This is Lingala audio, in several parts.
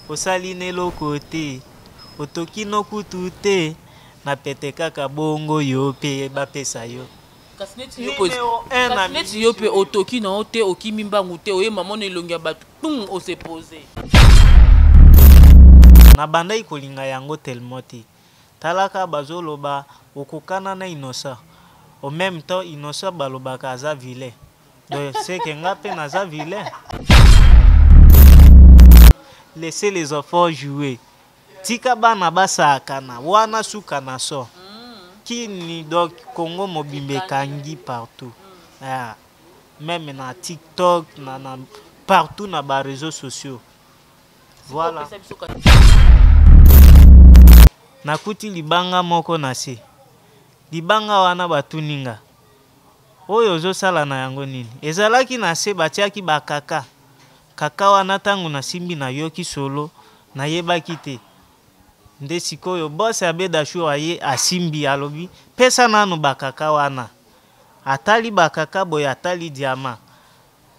Osali n'eloko te, otoki no kutu te, na pete kaka bongo yo pe bapesa yo. Kasi neti yo kasi neti yo pe otoki na yo te, okimi mbangu te, oye mama na elongi ya bato tung ose pose. Nabandaki kolinga yango tellement te. Talaka bazoloba okokana na Innocent au meme temps Innocent balobaka aza vilain donc c'est que nga pe naza vilain. Laissez les enfants jouer. Tika bana basakana wana suka na so. Kini donc Congo mobimba ekangi partout. Ah, meme na TikTok na, na partout na ba réseaux sociaux. Voilà. Nakuti libanga moko na se. Libanga wana batuni nga, Oyo ozosala na yango nini? Ezalaki na se batiaki ba kaka. Kaka wana tango nasimbi nayoki solo, nayebaki te. Nde sikoyo boss ya Bedashour aye asimbi alobi, pesa nanu ba kaka wana. Atali ba kaka boye atali diamant.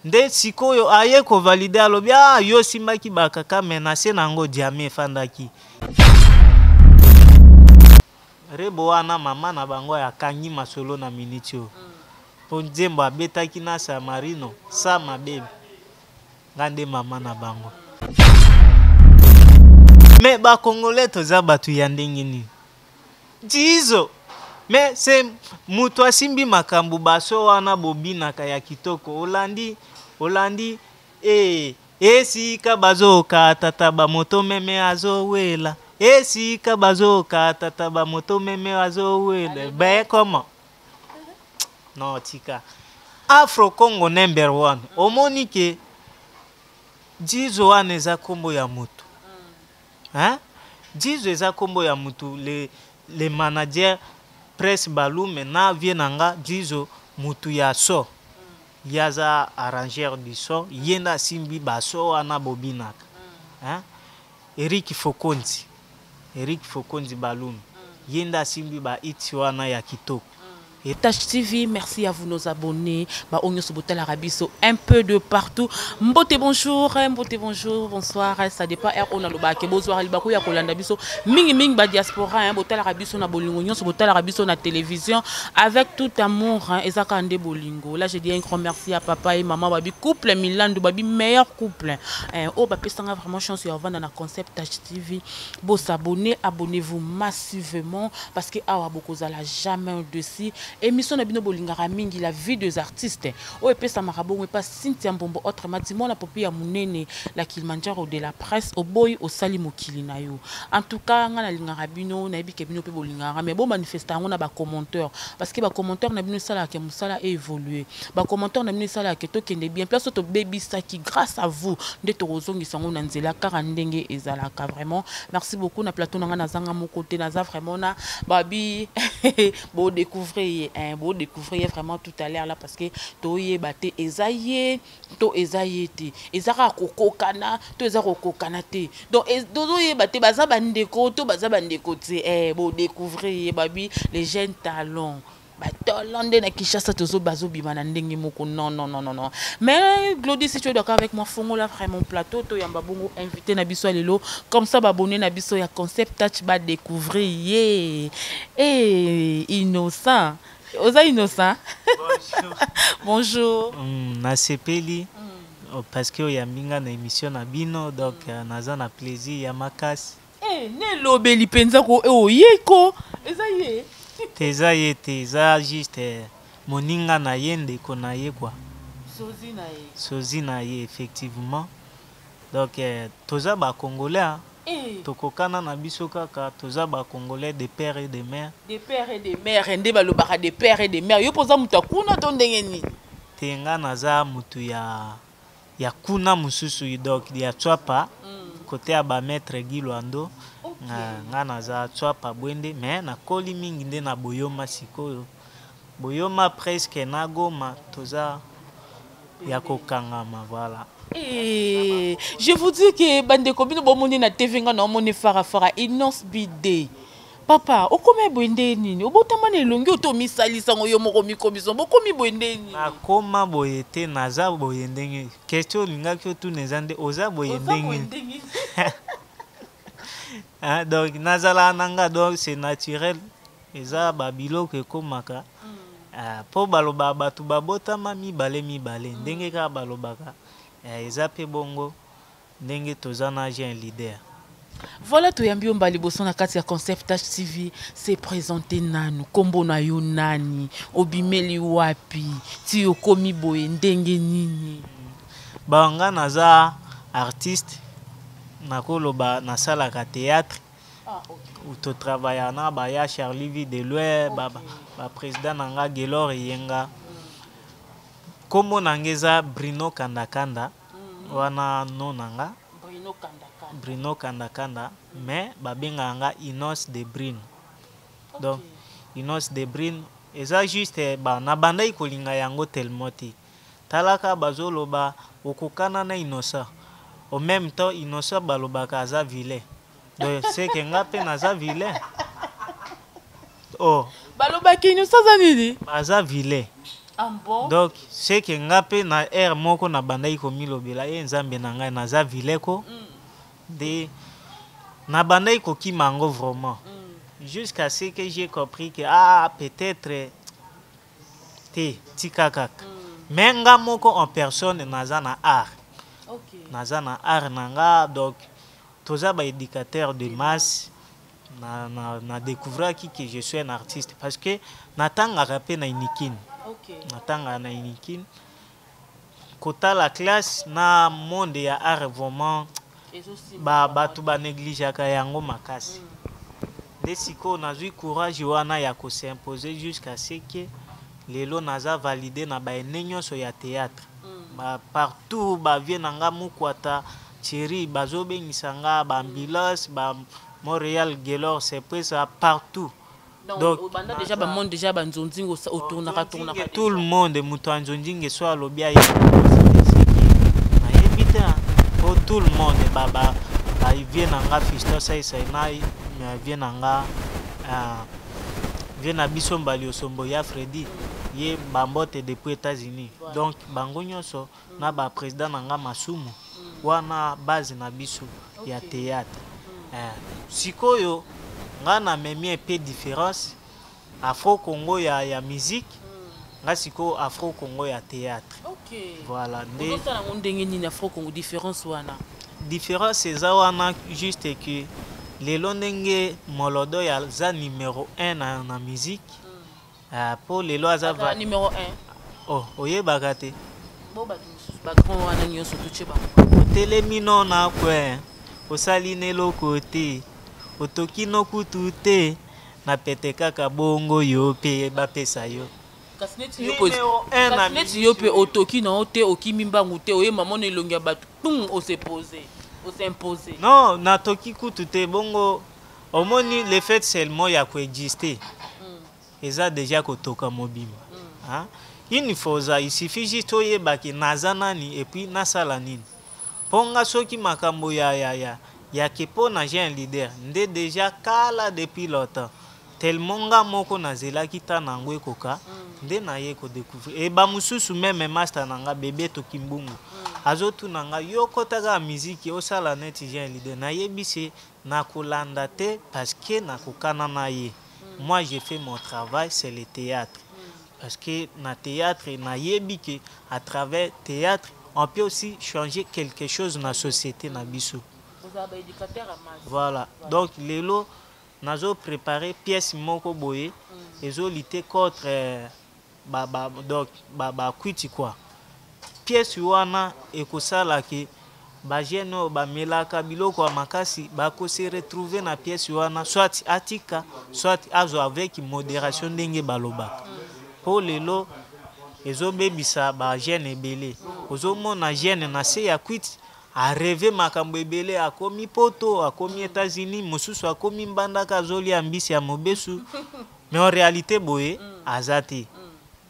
Nde sikoyo aye ko valider alobi ah yo osimbaki ba kaka mais na se na yango diamant efandaki. Rebo wana mama na bango akangi masolo na minute oyo. Po nzembo abetaki na Samarino Sama baby nga nde mama na bango. Mais ba congolais toza batu ya ndenge nini? Jizo mais c'est mutu asimbi makambu baso wana bobinaka ya kitoko olandi olandi ee esika bazokata taba moto meme azowela esika bazokata taba moto meme azowela be comment non tika afro congo number one omoni ke jizo wana eza kombo ya mutu Hein? Jizo eza kombo ya mutu le, le manager Presse Balume na vie na nga Jizo mutu ya so ye aza arrangeur du son ye nde asimbi ba so wana bobinaka hein? Eric Fokonzi Eric Fokonzi Balume ye nde asimbi ba hits wana ya kitoko. Touch TV, merci à vous nos abonnés. Ba oyo nyoso botalaka biso un peu de partout. Mbote bonjour, mbote bonjour, bonsoir, ça dépend heure on alobaka ke bozwaka libaku ya kolanda biso. Mingi mingi ba diaspora hein, botalaka biso na bolingo nyoso botalaka biso na télévision avec tout amour hein, ezaka nde bolingo. Là je dis un grand merci à papa et maman babi couple Milandu babi meilleur couple. Hein, oh ba pesanga vraiment chance ya vanda na concept Touch TV. Bo s'abonner, abonnez-vous massivement parce que awa bokozala jamais dessus. Émission na bino bolingaka mingi la vie des artistes. Oyo epesamaka bongo epa Cynthia Mbombo autrement dit mwana popi ya munene la Kilimanjaro de la presse oboyi osali mokili na yo. En tout cas nga nalingaka bino nayebi ke bino pe bolingaka mais bo manifesta yango na ba commentaires parce que ba commentaires na bino esalaka ke mosala e évoluer. Ba commentaires na bino esalaka ke tokende bien place oyo tobebisaki grâce à vous nde tokozongisa yango na nzela kaka ndenge ezalaka vraiment. Merci beaucoup na plateau na nga nazanga moko te naza vraiment na babi bo découvrir ye hein, bo découvrir ye vraiment tout à l'heure là parce que toyeba te eza ye to eza ye te eza kaka kokokana to eza kokokana te donc tozoyeba te baza bandeko to baza bandeko te eh, bo découvrir ye babi les jeunes talents batolo nde na Kinshasa tozo bazobima na ndenge moko non non non non non mais Glody si tu es d'accord avec moi fongola vraiment plateau to yamba bongo invité na biso lelo comme ça babonné na biso ya concept touch ba découvrir ye eh innocent oza innocent bonjour bonjour nasepeli parce que oyambi nga na émission na bino donc naza na plaisir ya makasi. Eh, nelobeli mpenza ko eh, oye ko eza ye te eza ye te eza juste moninga na ye ndeko na ye quoi sozi na ye sozi na ye effectivement donc eh, toza ba congolais hein. Eh. Tokokana na biso kaka toza ba congolais de père et de mère. De père et de mère nde balobaka de père et de mère yo mpo oza moto ya kuna to ndenge nini? Te nga naza moto ya ya kuna mosusu donc ya Tswapa côté ya ba maître Guy Luando. Nga naza Tswapa Bwende mais nakoli mingi nde na Boyoma sikoyo. Boyoma presque na Goma toza ya kokangama voilà. Eh, je vous dis que bandeko bino bomoni na TV nga na omoni fara fara Innoss B-Day. Papa, okomi boye nde nini? Obotama na elongi oyo to omisalisa yango yo moko omikomisa? Bokomi boye nde nini? Nakoma boye te, naza boye ndenge. Question olingaki otuna eza nde oza boye Oza boye ndenge ndenge nini? Hein, donc nazalaka na nga, donc c'est naturel, eza babiloko ekomaka. Ah, mpo balobaka bato babotama mibale mibale, ndenge kaka balobaka, eza mpe bongo ndenge toza na jeune leader. Voilà, toyambi yo mbala liboso na kati ya Concept H TV. Se présente nanu, kombo na yo nani, obimeli wapi, ti okomi boye ndenge nini? Bon, nga naza artiste, nakoloba nasalaka théâtre. Ah, ok. Totravailla na baya Charlie Vie de Loin, baprésident na nga Gelor Yenga. Kombo na nga eza Bruno Kandakanda, wana no na nga. Bruno Kandakanda. Bruno Kandakanda, mais babengaka nga Inos de Brine. Donc Inos de Brine eza juste ba nabandaki kolinga yango tellement te. Talaka bazoloba okokana na Innocent. Au même temps Innocent balobaka aza vilain. Donc c'est que nga pe naza vilain. Oh. Balobaki Innocent aza nini? Aza vilain. Ah bon? Donc c'est que nga pe na air moko na bandaki komilobela ye Nzambe na ngai naza vilain ko. De na bandaki kokima yango vraiment. Jusqu'à ce que j'ai compris que ah, peut-être te, tika kaka. Mais nga moko en personne naza na art. Naza na art na nga, donc toza ba éducateur de masse. Na découvraki que je suis un artiste parce que natangaka pe na Unikin. Natangaka na Unikin. Kotala classe na monde ya art vraiment bato ba négligeaka yango makasi. Nde sikoyo nazwi courage wana ya kos'imposer jusqu'à ce que lelo naza validé na baene nyonso ya théâtre. Ba partout ba vie na nga Mukwata Thierry bazobengisa nga, ba ambulance, ba Montréal Gelor Sepesa partout. Donc, obanda déjà ba monde déjà ba nzonzingo otournaka tournaka tout le monde, moto ya nzonzingo so alobi aye nayebi te po tout le monde ba ba ba vie na nga Fiston Saisai na vie na nga, vie na biso Mbali Osombo ya Freddy ye bambote depuis États-Unis. Donc bango nyonso na ba président na nga Masumu wana base na biso ya théâtre. Sikoyo nga na memi un peu différence Afro Congo ya musique, nga sikoyo Afro Congo ya théâtre. Voilà, nde ozosala yango ndenge nini Afro Congo différence wana? Différence eza wana juste que lelo ndenge Molodo ya za numéro 1 na musique. Po lelo aza Aza numéro 1. Oh, oyebaka te. Bo bato mosusu ba grand wana nyonso totie bango. Otelemi no na kwe, osali neloko te, otoki no kutu te, na pete kaka bongo yo pe bapesa yo. Kasi neti yo pe, Numéro 1 na kasi neti yo pe otoki na yo te, okimi mbangu te, oye mama na elongi ya bato, pum, ose poser, ose imposer. Non, natoki kutu te, bongo omoni le fait seulement ya koexister. Eza déjà kotoka mobimba. Hein? Une fois, il suffit juste oyebaki naza nani et puis nasala nini. Ponga soki makambo ya ya ya ya ke po na jeune leader nde déjà kala depuis longtemps. Tellement nga moko nazelaki ta nango ekoka nde naye ko découvrir. Et ba mususu même master na nga bébé Tokimbungu. Azotuna nga yo kotaka musique osala neti jeune leader. Nayebi se nakolanda te parce que nakokana na ye. Moi j'ai fait mon travail, c'est le théâtre. Parce que na théâtre nayebi que à travers théâtre on peut aussi changer quelque chose dans la société na biso. Vous avez éducateur à masse. Voilà. Donc lelo nazo préparer pièce moko boye, ezo lutter contre ba, ba, donc, ba, ba kwiti quoi. Pièce wana ekosala ke ba jeune oyo bamelaka biloko ya makasi bako se retrouver na pièce wana, soit atika, soit azwa avec modération ndenge balobaka. Po lelo ezobebisa ba jeune ebele. Ozomona jeune na se ya kwiti a rêver makambo ebele, akomi poto, akomi États-Unis, mosusu akomi mbandaka azolia mbisi ya mobesu, mais en réalité boye aza te.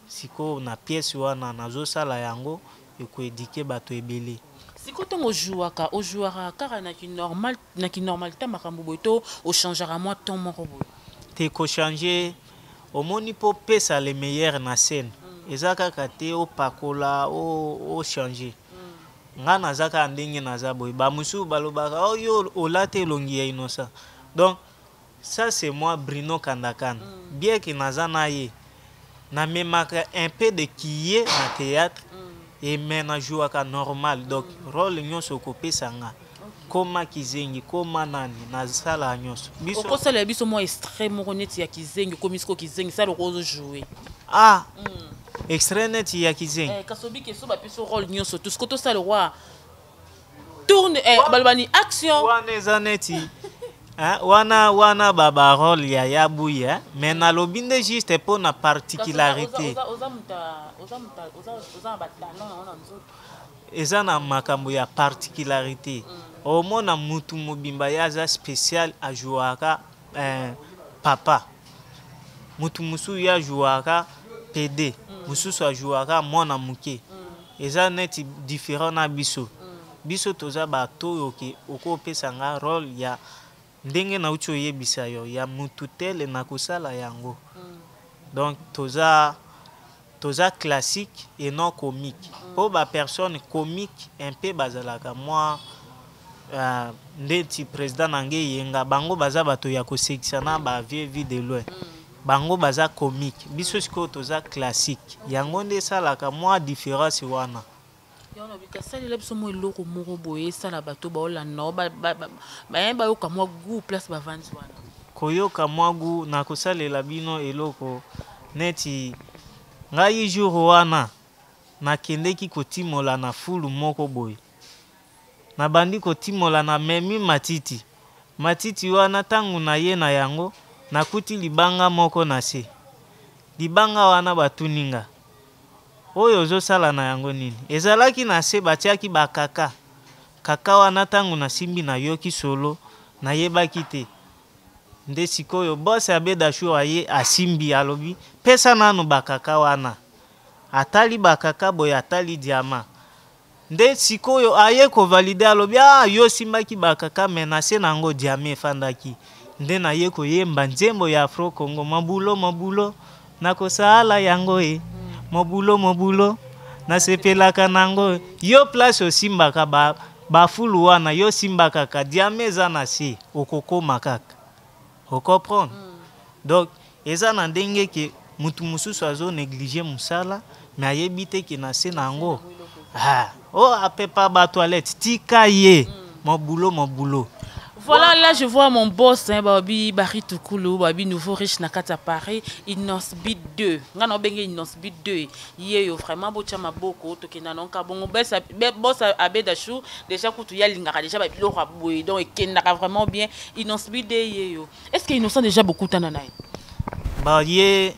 Sikoyo na pièce wana nazosala yango ekoéduquer bato ebele. Sikoyo ntango ojouaka, ojouaka kaka na ki normal, na ki normalité makambo boye to ochangeaka mwa ton moko boye? Te, kochanger, omoni mpo pesa le meilleur na scène. Eza kaka te opakola, ochanger. Nga naza kaka ndenge naza boye. Ba mosusu balobaka, oh, yo olata elongi ya Innocent. Donc ça, c'est moi, Bruno Kandakanda. Bien que naza na ye, namemaka un peu de kiye na théâtre et mais najouaka normal. Donc rôle nyonso okopesa nga, koma kizengi, koma nani, nasala nyonso. Biso Okosalela biso mwa extrait moko neti ya kizengi? Okomi siko kizengi, sala oko ozojoue. Ah, extrait neti ya kizengi? Eh, kasi obiki so bapesi rôle nyonso tout siko tosala roi tourne, eh, baloba ni action. Wana eza neti, hein, wana barole ya yabuya, mais nalobi nde juste mpo na particularité. Oza moto oza na batalent yango na nzoto. Eza na makambo ya particularité. Omona mutu mobimba ye aza spécial, ajouaka papa, mutu mosusu ye ajouaka pd, mosusu ajouaka mwana moke. Eza neti différent na biso. Biso toza bato oyo ke okopesa nga rôle ya ndenge nauti oyebisa yo ya mutu tele, na kosala yango. Donc toza classique et non comique, mpo bapersonne comique un peu bazalaka mwa ndeti président na nge Eyenga. Bango baza bato ya kosekisa na bavie vie de loin, bango baza comique. Biso sikoyo toza classique, yango nde esalaka mwa différence wana. Yango nabika, salela biso mwa eloko moko boye esala bato baolanda o baye bayoka mwa goût place bavandi wana. Koyoka mwa goût, na kosalela bino eloko neti ngai jour wana nakendeki kotimola na fulu moko boye, nabandi kotimola, namemi matiti. Matiti wana, ntango naye na yango, nakuti libanga moko na se. Libanga wana, batuni nga: "Oyo ozosala na yango nini?" Ezalaki na se, batiaki bakaka kaka wana. Ntango nasimbi, nayoki solo, nayebaki te. Nde sikoyo boss Abedashour aye, asimbi, alobi: "Pesa nanu bakaka wana." Atali bakaka boye, atali diamant. Nde sikoyo aye kovalider, alobi: "Ah, yo osimbaki bakaka, mais na se na yango diamant efandaki." Nde naye koyemba nzembo ya Afro Congo: "Mabulo mabulo, nakosala yango e mobulo mobulo, nasepelaka nango." Yo place osimbaka bafulu wana, yo osimba kaka diamant eza na se, okokóma kaka ocomprendre. Donc eza na ndenge ke mutu mosusu azonégliger mosala, mais ayebi te ke na se na yango, ah, o apepa batoilette, tika ye mobulo mobulo. Voilà, là je vois mon boss, hein, Babi Barry Tukulu, Babi nouveau riche na kati ya Paris, Innoss'B 2. Nga na obenge Innoss'B 2. Ye yo vraiment botia maboko, tokenda nonka bongo besa boss Abeda Chou déjà kutu ya lingaka déjà ba biloko ya boye, donc ekendaka vraiment bien. Innoss'B 2 ye yo. Est-ce que Innocent déjà beaucoup tana na ye? Ba ye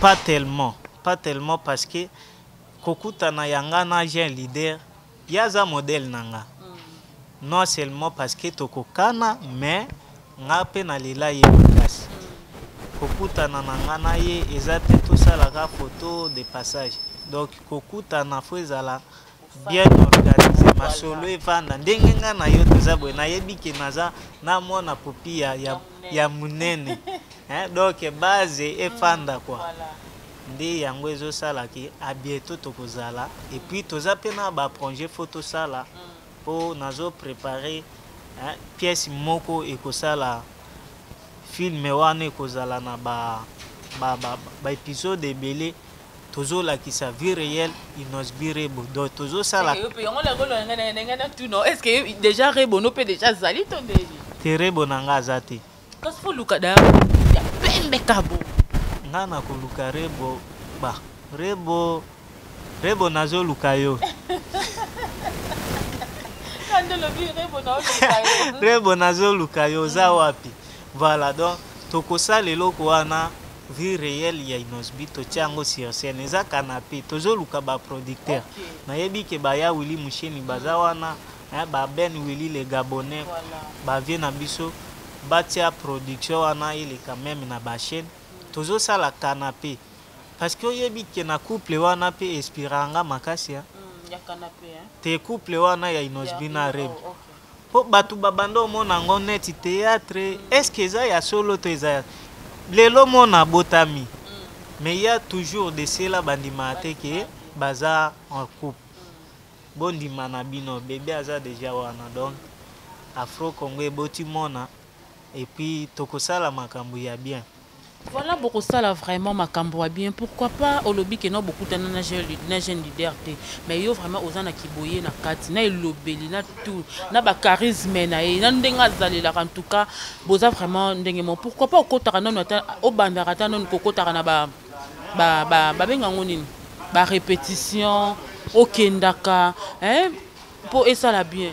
pas tellement, pas tellement, parce que kokutana ya nga na jeune leader, ye aza modèle na nga. Non seulement parce que tokokana, mais nga mpe nalela ye makasi. Kokutana na nga na ye eza te tosalaka photo de passage. Donc kokutana fo ezala bien organisé, masolo evanda ndenge nga na yo toza boye. Nayebi ke naza na mwana popi ya monene, hein? Donc base efanda quoi. Nde yango ezosalaki a bientôt tokozala. Et puis toza mpe na baprojet fo tosala, mpo nazoprépare, hein, pièce moko ekosala film wana, ekozala na baépisode ba ebele. Tozolakisa vie réelle Innoss'B, Rebo. Donc tozosala Yango ndenge na tuno, est ce que déjà Rebo no mpe déjà azali to ndeni? Te, Rebo na nga aza te. Kasi fo luka da ya pembe kabo. Nga na koluka Rebo, ba Rebo, Rebo nazoluka yo. Kande lobi Rebo na oluka yo. Rebo nazoluka yo, oza wapi? Voilà, donc tokosala eloko wana, vie réelle ya Innoss'B, totia yango sur scène. Eza canapé, tozoluka baproducteur. Nayebi ke baya Willi Musheni baza wana, baben Willi le Gabonais, bavie na biso, batia production wana eleka même na bachaîne. Tozosala canapé parce que oyebi ke na couple wana mpe inspiranga makasi ya te, couple wana ya Innoss'B na Rebo, mpo bato babanda omona yango neti théâtre. Est ce que eza ya solo to eza ya lelo mona abotami? Mais ya toujours de cela, bandimaka te ke baza en couple. Bondima na bino, bebe aza déjà wana. Donc Afro Congo eboti mona. Et puis tokosala makambo ya bien. Voilà, bokosala vraiment makambo ya bien. Pourquoi pas olobi ke no bokutana na jeune leader te, mais yo vraiment oza na kiboye na kati na elobeli na tout na ba charisme na ye na ndenge azalelaka. En tout cas boza vraiment ndenge mo. Pourquoi pas okotaka nano, ata obandaka ata nano kokotaka na ba babenga yango nini, ba répétition, okendaka, hein, mpo esala bien?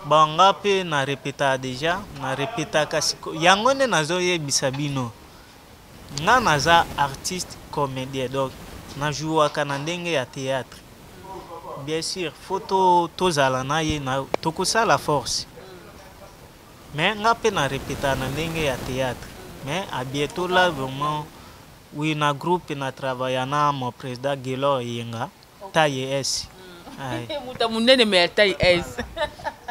Bon, nga mpe na répétaka déjà, na répétaka siko. Yango nde nazoyebisa bino, nga naza artiste comédien, donc najouaka na ndenge ya théâtre. Bien sûr faut tozala na ye na tokosala force, mais nga mpe na répétaka na ndenge ya théâtre. Mais à bientôt là, vraiment oui. Na groupe na travailla na mon président Gelor Yenga, taille S. Moto monene mais ya taille S.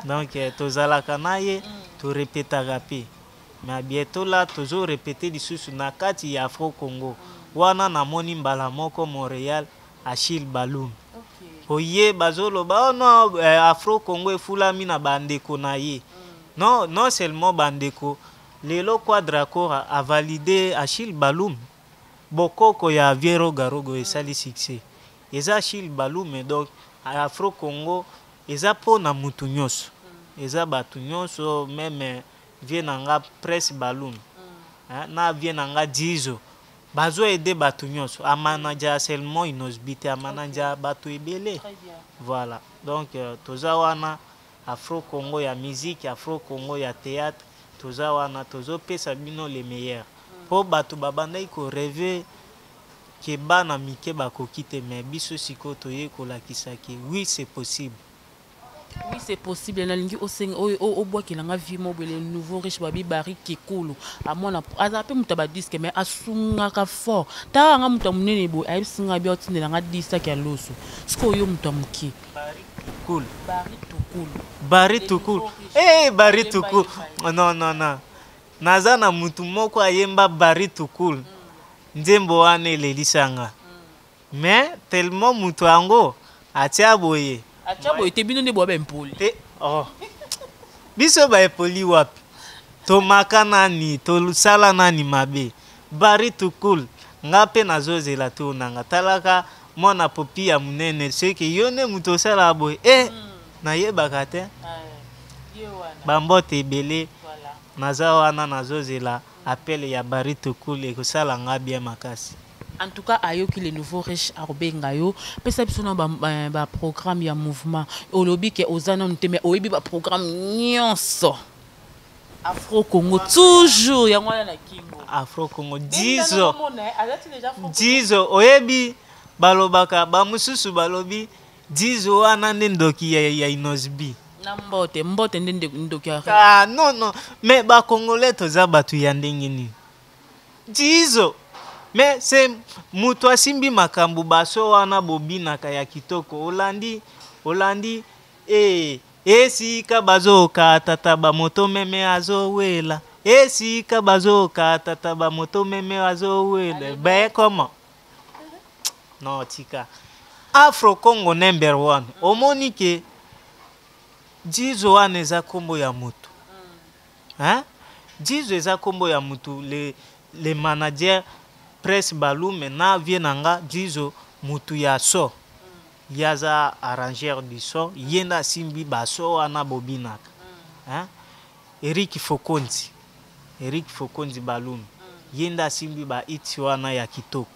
Donc tozalaka na ye, torépétaka mpe. Mais bientôt là tozorépéter lisusu na kati ya Afro Congo wana. Namoni mbala moko Montréal, Achille Balum oye bazoloba: "Oh non, Afro Congo efulami na bandeko na ye." Non, non seulement bandeko, lelo Quadra Kora avalide Achille Balum. Bokoko ya vieux Rogarogo esali succès, eza Achille Balume. Donc Afro Congo eza mpo na mutu nyonso, eza bato nyonso, même vieux na nga Presse Balume, na vieux na nga Dizo, bazoaider bato nyonso. Amanager seulement Innoss'B te, amanager bato ebele. Voilà, donc toza wana, Afro Congo ya musique, Afro Congo ya théâtre, toza wana, tozopesa bino le meilleur, mpo bato babandaki korêver ke bana mike bakoki te, mais biso sikoyo toye kolakisa ke oui, c'est possible. Oui, c'est possible. Nalingi osenga obwakelanga vie mobele nouveau riche babi Bari Kekulu. Amona aza mpe moto ya badisques, mais asungaka fort. Tala nga, moto ya monene boye, ayebisinga bi otindelanga disque ya loso. Sikoyo oyo moto ya moke. Cool. Bari Tukulu. Bari Tukulu, hey, Bari Tukulu. Non, non, non, naza na mutu moko ayemba Bari Tukulu, nzembo wana elelisanga, mais tellement mutu yango atia boye. Atia boye te, bino nde boya baimpoli. Te, oh. Biso baepoli wapi? Tomaka nani, tosala nani mabe? Bari Tukul, nga mpe nazozela to nanga. Talaka mwana popi ya monene, soki yo nde moto osalaka boye e, nayebaka te. Bambote ebele. Naza wana, nazozela appel ya Bari Tukul, ekosala nga bien makasi. En tout cas ayoki le nouveau riche, akobenga yo. Pesa biso na baprogramme ya mouvement. Olobi ke oza nanu te, mais oyebi baprogramme nyonso. Afro Congo toujours, yango wana na kingo. Afro Congo dizo dizo, oyebi balobaka, bamosusu balobi dizo wana nde ndoki ya Innoss'B. Na mbote, mbote nde ndoki ya. Ah, non, non, mais bacongolais toza bato ya ndenge nini? Dizo, mais c'est moto asimbi makambo baso wana bobinaka ya kitoko. Olandi, olandi e esika bazokata bamoto meme azowela, esika bazokata bamoto meme azowela be comment? Non, tika Afro Congo number one. Omoni ke dizo wana eza nkombo ya motu, hein? Dizo eza nkombo ya motu, le manager Presse Balume na vieux na nga Dizo, motu ya so, ye aza arrangeur du son, ye nde asimbi baso wana bobinaka, hein? Eric Fokonzi, Eric Fokonzi Balume, ye nde asimbi bahits wana ya kitoko.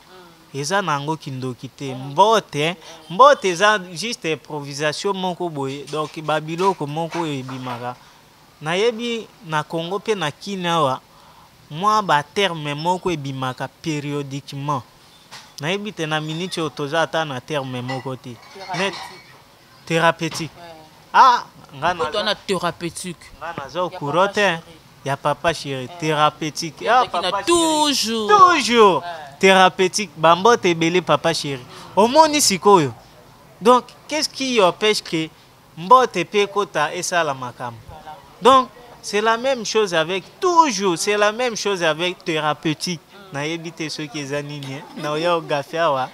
Eza na yango kindoki te. Mbote, mbote, eza juste improvisation moko boye. Donc babiloko moko oyo ebimaka, nayebi na Congo mpe na Kini awa, mwa baterme moko ebimaka périodiquement. Nayebi te, na minute oyo toza ata na terme moko te net thérapeutique. Ah, nga na thérapeutique. Nga naza okuro te ya papa chéri thérapeutique. Ah, papa, toujours. Toujours thérapeutique. Bambote ebele, papa chéri. Omoni sikoyo, donc qu'est-ce qui empêche que mbote mpe ekota esala makambo? Donc c'est la même chose avec toujours, c'est la même chose avec thérapeutique. Nayebi te soki eza nini na oya ogafe awa.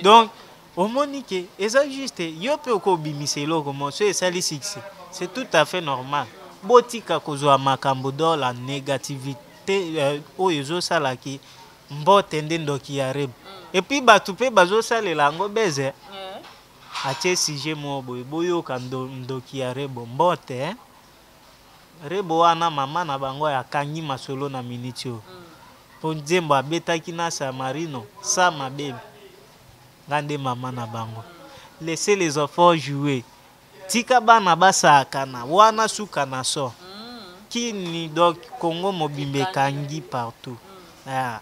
Donc omoni ke eza juste yo mpe okobimisa eloko mo so esali succès, c'est tout à fait normal. Botika kozwa makambo dans la négativité oyo ezosalaki mbote nde ndoki ya Rebo. Et puis bato mpe bazosalela yango beze. Atie sujet moko boye, boyoka ndoki ya Rebo mbote, eh? Rebo wana mama na bango akangi masolo na miniti oyo mpo nzembo abetaki na Samarino sama bebe nga nde mama na bango. Laissez les enfants jouer, tika bana basakana wana suka na so kini. Donc Congo mobimba ekangi partout, ah,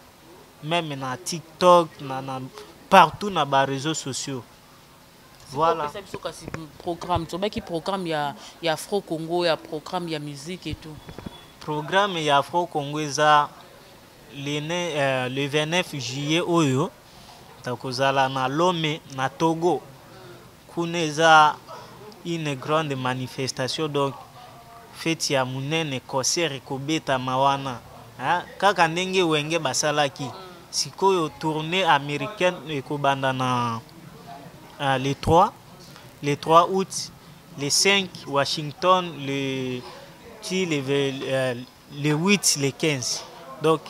même na TikTok, na partout na baréseaux sociaux, voilà. Opesa biso kasi programme, tobaki programme ya Afro Congo, ya programme ya musique et tout. Programme ya Afro Congo eza le 29 juillet oyo takozala na Lome na Togo. Kuna eza une grande manifestation, donc feti ya monene, concert ekobetama wana, hein? Kaka ndenge Wenge basalaki. Sikoyo tournée américaine ekobanda na le 3 août, le 5 Washington, le ti le 8, le 15. Donc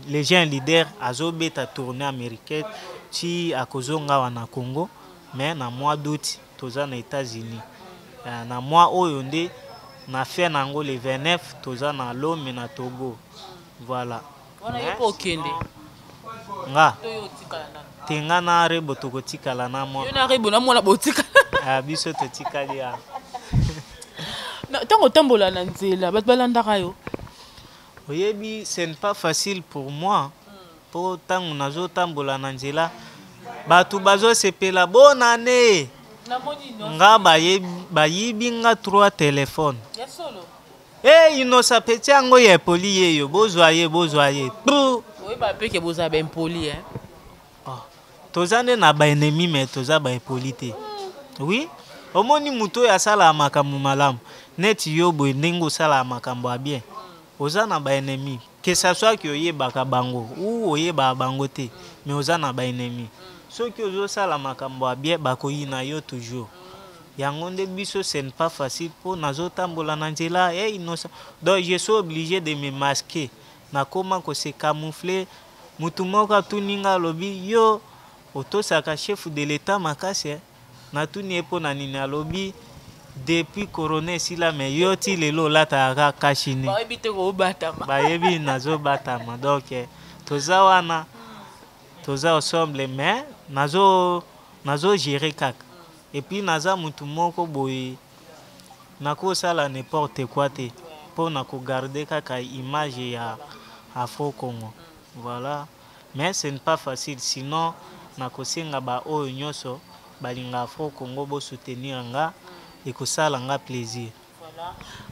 les jeunes leaders azobeta tournée américaine ti akozonga awa na Congo. Mais na mois d'août toza na États-Unis. Na mois oyo nde na fin na yango, le 29, toza na Lome na Togo, voilà. Wana yo mpo okende? Nga? To yo otikala nano? Te, nga na Rebo tokotikala na mwa Yo na Rebo na mwana botikala? Ah, biso totikali ya Ntango otambola na nzela, bato balandaka yo? Oyebi, ce n'est pas facile pour moi, mpo ntango nazotambola na nzela, bato bazosepela bonane. Namoni. Nga bayibi nga trois téléphone. Ya solo? E inosa peti yango ya epoli ye yo, bozwa ye, bozwa ye. Oyeba mpe ke bozala baimpoli, eh? Oh, toza nde na baennemi, mais toza baimpoli te. Oui, omoni moto oyo asalaka makambo malamu neti yo boye, ndenge osalaka makambo ya bien, oza na baennemi, que ça soit que oyebaka bango ou oyebaka bango te, mais oza na baennemi. Soki ozosala makambo ya bien, bakoyina yo toujours. Yango nde biso, ce n'est pas facile, mpo nazotambola na nzela, hey, innocent. Donc je suis obligé de me masquer, nakoma kose camoufler. Mutu moko atuni nga, alobi: "Yo otosaka chef de l'État makasi, eh?" Natuni ye mpo na nini. Alobi: "Depuis corona esila, mais yo ti lelo olataka kaka cache-nez." Bayebi te kobatama. Bayebi nazobatama. Donc toza wana, toza ensemble, mais nazo gérer kaka. Et puis naza mutu moko boye, nakosala n'importe quoi te, mpo na kogarder kaka image ya Afro Congo, voilà. Mais ce n'est pas facile. Sinon nakosenga baoyo nyonso balinga Afro Congo bosoutenir nga, ekosala nga plaisir.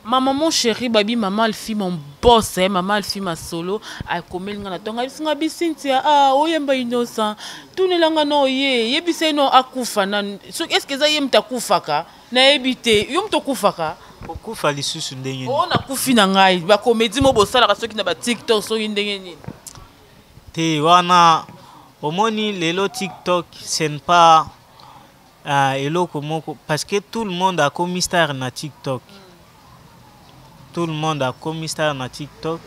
Ma maman chérie, babi maman Alfie, mon boss, eh, maman Alfie Masolo akomeli nga na ntongo, ayebisi nga bi Cynthia, ah, oyemba Innocent, tunelanga na oye, yebisa ye no akufa na soki est ce que eza ye moto akufaka, nayebi te, yo moto okufaka. Okufa lisusu ndenge nini? O nakufi na ngai, bacomédie mo bosalaka soki na baTikTok, soki ndenge nini. Te, wana omoni lelo TikTok, ce n'est pas eloko moko, parce que tout le monde akomi star na TikTok, tout le monde akomi star na TikTok.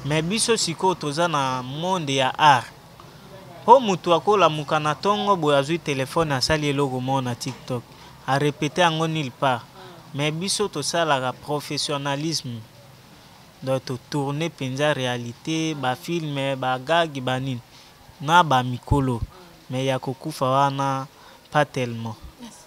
Mais biso sikoyo toza na monde ya art, mpo moto akolamuka na ntongo boye, azwi telefone, asali eloko moko na TikTok, arépété yango nulle part. Mais biso tosalaka professionnalisme, donc totourne mpenza réalité, bafilm, bagag, banini na bamikolo. Mais ya kokufa wana, pas tellement.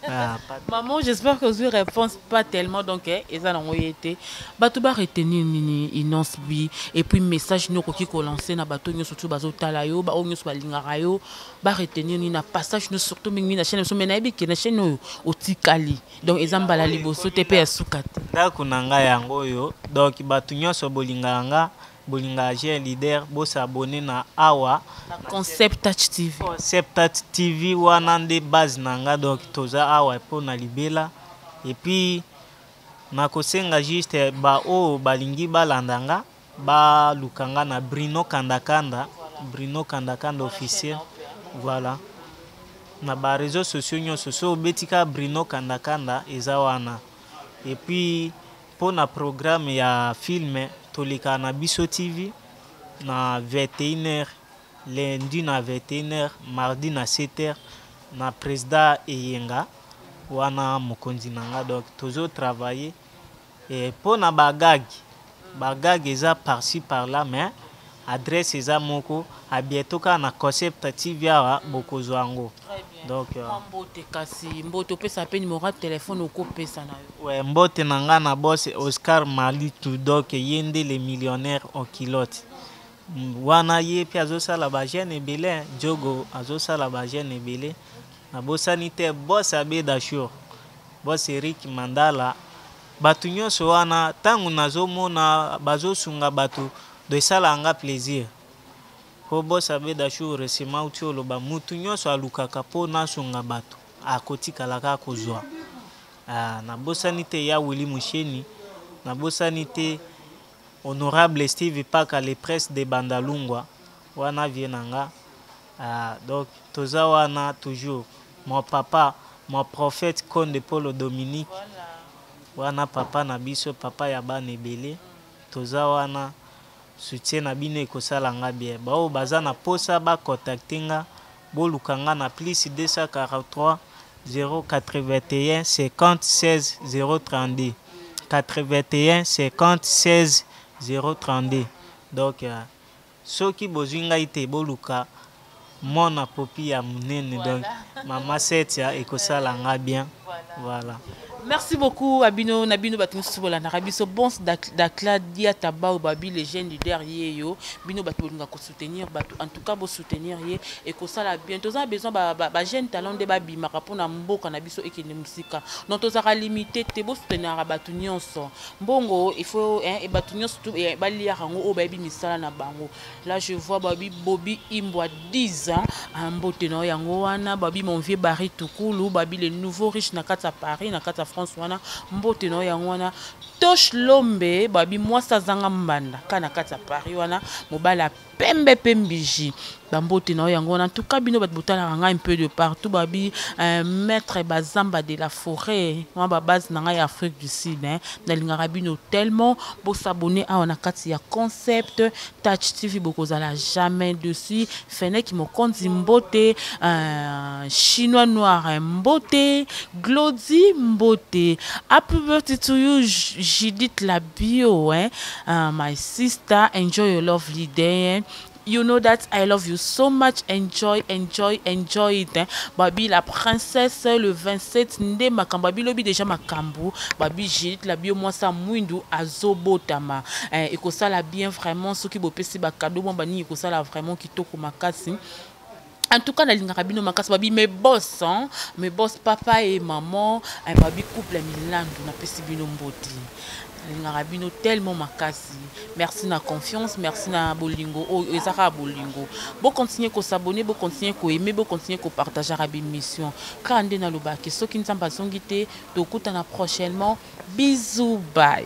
Ah, pas. Maman, j'espère que ozwi réponse, pas tellement. Donc eza nango ye te. Bato baretenir nini, Innoss'B? Et puis message nini okoki kolancer na bato nyonso tu bazotala yo, baoyo nyonso balingaka yo, baretenir nini na passage no, surtout mingi na chaîne biso? Mais nayebi ke na chaîne oyo otikali, donc eza mbala liboso te mpe ya suka te. Ndako na ngai yango oyo. Donc bato nyonso bolingaka nga, bolingaka jeune leader, bos'abonner na awa. Na Concept Touch TV. Concept Touch TV, wana nde base na nga. Donc toza awa mpo na libela. Et puis nakosenga juste baoyo balingi balanda nga, baluka nga na Brino Kandakanda, Brino Kandakanda officiel, voilà, na baréseaux sociaux nyonso. So obeti kaka Brino Kandakanda, eza wana. Et puis Mpo na programme ya film, tolekaka na Biso TV na 21h, lundi na 21h, mardi na 7h na president Eyenga wana mokonzi na nga, donc tozo travailler. Et mpo na ba gag, ba gag eza par-ci par-là, mais adresse eza moko, à bientôt kaka na Concept TV awa bokozwa yango. Donc Mwa mbote kasi, mbote opesa pe numéro ya téléphone okopesa na yo. Ouais, mbote na nga na boss Oscar Malitu, donc ye nde le millionnaire en culotte. Wana ye pe azosala ba jeune ebele, hein. Diogo azosala ba jeune ebele. Nabosani te boss Abeda Shour, boss Eric Mandala, bato nyonso wana ntango nazomona bazosunga bato, do esalaka nga plaisir. Po boss Abeda Shour récemment uti oloba mutu nyonso alukaka po nasunga bato akotikala kaka kozwa. Ah, nabosani te ya Willy Musheni, nabosani te honorable Steve Paka le prince de Bandalungwa wana vie na nga. Ah, donc toza wana toujours mon papa, mon prophète Konde Polo Dominique, wana papa na biso, papa ya bana ebele, toza wana. Soutien na bino ekosala nga bien. Baoyo baza na posa ba contacter nga, boluka nga na plus 243 081 50 16 032 81 50 16 032. Donc soki bozwi ngai te, boluka mona popi ya monene, donc mama Setia ekosala nga bien. Voilà. Merci beaucoup à bino na bino bato mosusu bolandaka biso. Bons Dakla Diata Bao babi le jeune leader yeyo, bino bato bolinga kosoutenir bato, en tout cas bosoutenir ye ekosala bien. Toza besoin ba, ba, ba jeune talent nde babimaka mpona mboka na biso ekende mosika. Donc tozalaka limité te, bosouteniraka bato nyonso. Mbongo il faut, hein, bato nyonso tu baliaka yango oyo bayebi misala na bango. Là je vois babi Bobby Imbwa 10 ans, mbote na yango wana, babi mon vieux Barry Tukulu, babi le nouveau riche na kati ya Paris, na kati ya France wana, mbote na yango wana. Tosh Lombe, babi mwasa zanga mbanda ka na kati ya Paris wana, mobala pembe pembiji, bambote na yango wana. En tout cas bino bato botalaka ngai un peu de partout, babi maître Bazamba de la forêt, mwa ba base na ngai ya Afrique du Sud, hein. Nalingaka bino tellement, bosabonner awa na kati ya Concept Touch TV, bokozala jamais dessus. Fenek Mokonzi mbote, Chinois noir mbote, Glody mbote. Happy birthday to you Judith Labio, hein. My sister, enjoy your lovely day, hein. You know that I love you so much. Enjoy, enjoy, enjoy it. Hein. Babi la princesse le 27 nde makambo. Babi lobi déjà makambo. Babi Judith Labio moi sa mwindu azobotama. Hein, ekosala bien vraiment soki bopesi ba cadeau bon bani ekosala vraiment kitoko makasi. En tout cas, nalingaka bino makasi, babi mes boss, hein, mes boss papa et maman, hein, babi couple Milandu napesi bino mboti. Nalingaka bino tellement makasi. Merci na confiance, merci na bolingo oyo ezaka bolingo. Bo continuer ko s'abonner, bo continuer ko aimer, bo continuer ko partager ba émission. Kaka nde nalobaki soki Nzambe azongi te, tokutana prochainement. Bisous, bye.